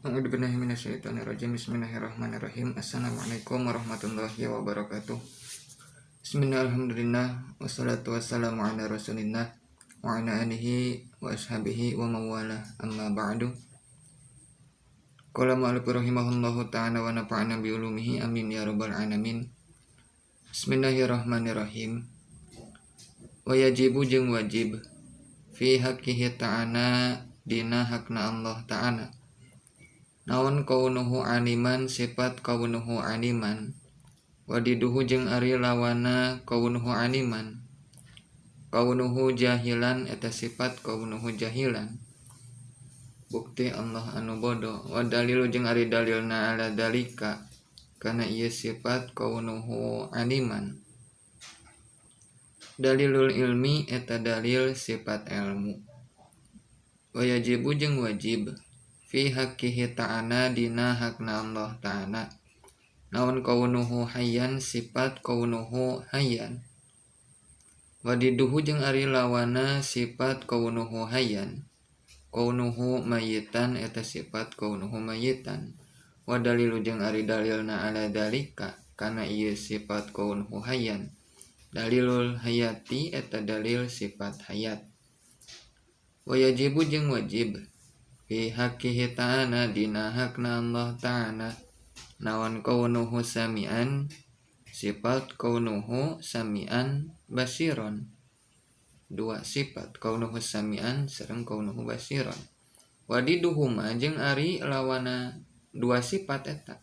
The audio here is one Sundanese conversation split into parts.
A'udzubillahi minasyaitonirrajim. Bismillahirrahmanirrahim. Assalamualaikum warahmatullahi wabarakatuh. Bismillah, alhamdulillah, wassalatu wassalamu ala rasulillah wa ala alihi wa ashabihi wa mawalah, amma ba'du. Qala mu'allif rahimahullahu ta'ala wa nafa'ana bi ulumihi, amin ya rabbal alamin. Bismillahirrahmanirrahim. Wa yajibu jeung wajib fi haqqihi ta'ala dina hakna Allah ta'ala. Naon kaunuhu aliman sifat kaunuhu aliman. Wadiduhu jeung ari lawana kaunuhu aliman. Kaunuhu jahilan eta sifat kaunuhu jahilan. Bukti Allah anu bodoh. Wa dalilu jeung ari dalilna ala dalika kana ieu sifat kaunuhu aliman. Dalilul ilmi eta dalil sifat ilmu. Wa yajibu jeung wajib fi haqqihi ta'ala dina hakna Allah ta'ala. Naon kaunuhu hayyan sifat kaunuhu hayyan. Wadiduhu jeung ari lawana sifat kaunuhu hayyan. Kaunuhu mayitan eta sifat kaunuhu mayitan. Wa dalilu jeung ari dalilna ala dalika kana ieu sifat kaunuhu hayyan. Dalilul hayati eta dalil sifat hayat. Wa yajibu jeung wajib fi haqqihi ta'ala dina hakna Allah ta'ala. Naon kaunuhu sami'an sifat kaunuhu sami'an basiron. Dua sifat kaunuhu sami'an sareng kaunuhu basiron. Wadiduhuma jeung ari lawana dua sifat eta.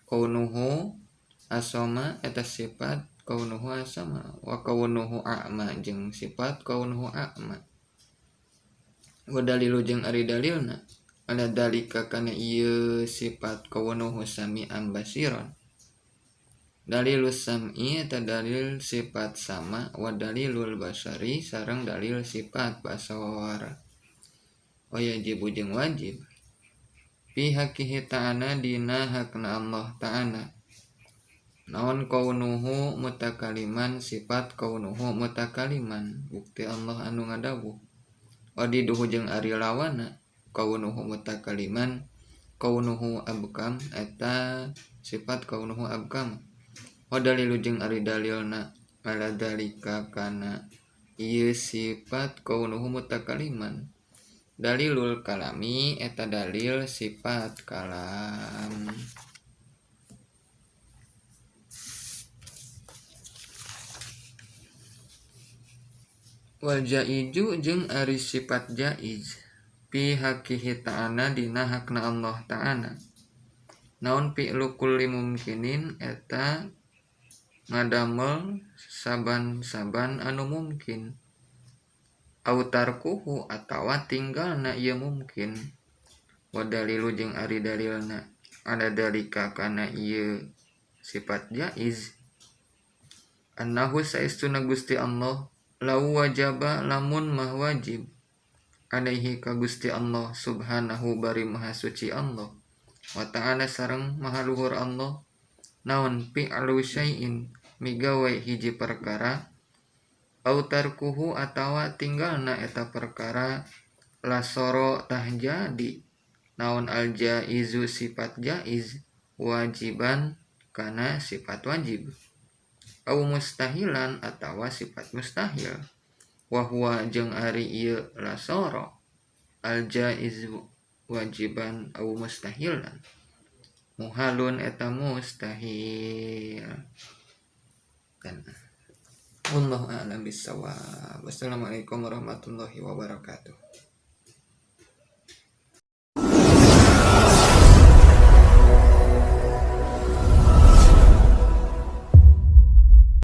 Kaunuhu asoma eta sifat kaunuhu asoma wa kaunuhu a'ma jeung sifat kaunuhu a'ma. Wa dalilu jeung ari dalilna ala dalika kana ieu sifat kaunuhu sami'an basiron. Dalilus sam'i eta dalil sifat sama wa dalilul basari sareng dalil sifat basar. Wa yajibu jeung wajib fi haqqihi ta'ala dina hakna Allah ta'ala. Naon kaunuhu mutakaliman sifat kaunuhu mutakaliman bukti Allah anu ngadawuh. Wadiduhu jeung ari lawana kaunuhu mutakaliman kaunuhu abkam eta sifat kaunuhu abkam. Wa dalilu jeung ari dalilna ala dalika kana ieu sifat kaunuhu mutakaliman. Dalilul kalami eta dalil sifat kalam. Wal jaiju jeung ari sifat jaiz fi haqqihi ta'ala dina hakna Allah ta'ala. Naon fi'lu kulli mumkinin eta ngadamel saban-saban anu mungkin. Au tarkuhu atawa tinggalna ieu mungkin. Wa dalilu jeung ari dalilna ala dalika kana ieu sifat jaiz. Annahu saestuna Gusti Allah lau wajaba lamun mah wajib alaihi ka Gusti Allah subhanahu bari maha suci Allah wa ta'ala sareng maha luhur Allah. Naon fi'lu syai'in migawe hiji perkara au tarkuhu atawa tinggalna eta perkara lasoro tah jadi naon al jaizu sifat jaiz wajiban kana sifat wajib au mustahilan atawa sifat mustahil wa huwa jeung ari ieu lasoro al jaizu wajiban au mustahilan muhalun eta mustahil. Dan wallahu a'lam bissawab. Wassalamualaikum warahmatullahi wabarakatuh.